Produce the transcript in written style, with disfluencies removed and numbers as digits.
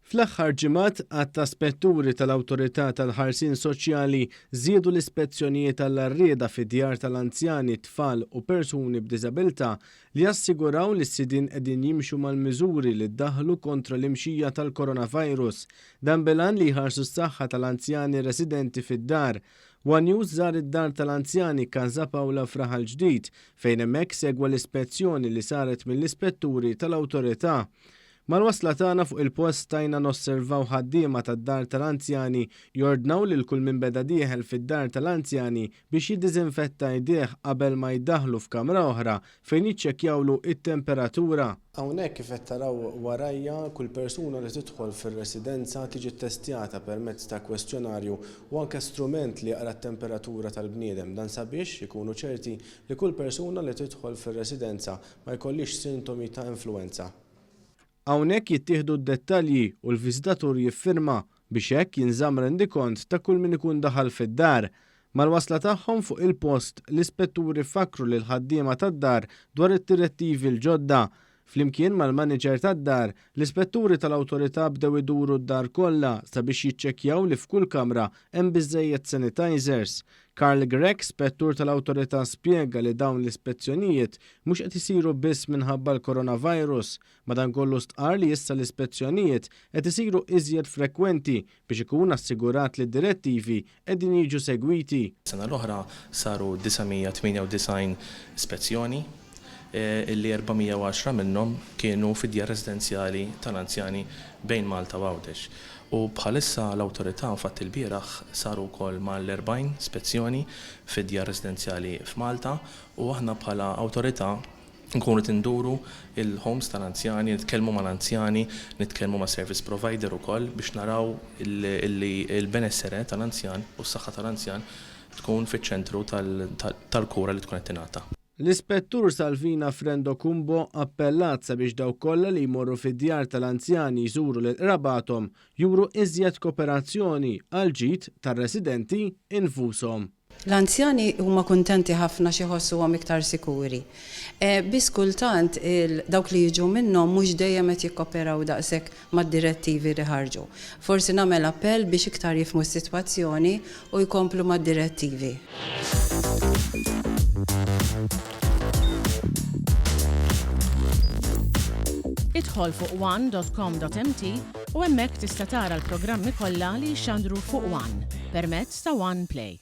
Fl-aħħar ġimgħat, għadd ta' spetturi tal-Awtorità tal-Ħarsien Soċjali żiedu l-ispezzjonijiet għall-għarrieda fid-djar tal-anzjani, tfal u persuni b'diżabilità li jassiguraw li s-sidien qegħdin jimxu mal-miżuri li ddaħħlu kontra l-imxija tal-coronavirus. Dan bil-għan li jħarsu s-saħħa tal-anzjani residenti fid-dar. One News żar id-dar tal-anzjani Casa Paola f'Raħal Ġdid, fejn hemmhekk segwa l-ispezzjoni li saret mill-ispetturi tal-Awtorità. Mal-wasla tagħna fuq il-post stajna nosservaw ħaddiema tad-dar tal-anzjani jordnaw lil kull min beda dieħel fid-dar tal-anzjani biex jiddiżinfetta jdejh qabel ma jdaħħlu f'kamra oħra fejn jiċċekkjawlu t-temperatura. Hawnhekk kif qed taraw warajja, kull persuna li tidħol fir-residenza tiġi ttestjata permezz ta' kwestjonarju u anke strument li jaqra t-temperatura tal-bniedem. Dan sabiex ikunu ċerti li kull persuna li tidħol fir-residenza ma jkollhiex sintomi ta' influwenza. Hawnhekk jittieħdu d-dettalji u l-viżitatur jiffirma biex hekk jinżamm rendikont ta' kull min ikun daħal fid-dar. Mal-wasla tagħhom fuq il-post, l-ispetturi fakkru lill-ħaddiema tad-dar dwar id-direttivi l-ġodda. Flimkien mal-maniġer tad-dar, l-ispetturi tal-awtorità bdew iduru d-dar kollha sabiex jiċċekkjaw li f'kull kamra hemm biżżejjed sanitizers. Karl Grech, spettur tal-awtorità spjega li dawn l-ispezzjonijiet mhux qed isiru biss minħabba l-coronavirus, madankollu stqarr li issa l-ispezzjonijiet qed isiru iżjed frekwenti biex ikun assigurat li d-direttivi qegħdin jiġu segwiti. Sena l-oħra saru 998 spezzjoni, li 410 minnhom kienu fi djar residenzjali tal-anzjani bejn Malta u Għawdex. U bħalissa l-Awtorità, infatti lbieraħ saru wkoll mal-40 spezzjoni fi djar residenzjali f'Malta u aħna bħala Awtorità nkunu qed induru l-homes tal-anzjani, nitkellmu mal-anzjani, nitkellmu mas-service provider ukoll biex naraw li l-benessere tal-anzjan u s-saħħa tal-anzjan tkun fiċ-ċentru tal-kura li tkun qed tingħata. L-Ispettur Salvina Frendo Cumbo appellat sabiex dawk kollha li jmorru fid-djar tal-anzjani jżuru lil qrabathom juru iżjed koperazzjoni għall-ġid tar-residenti infushom. L-anzjani huma kuntenti ħafna għax iħossuhom iktar sikuri. Biss kultant dawk li jiġu minnhom mhux dejjem qed jikkoperaw daqshekk mad-direttivi li ħarġu. Forsi nagħmel appell biex iktar jifhmu s-sitwazzjoni u jkomplu mad-direttivi. Idħol fuq one.com.mt u hemmhekk tista' tara l-programmi kollha li jixxandru fuq One permezz ta' One Play.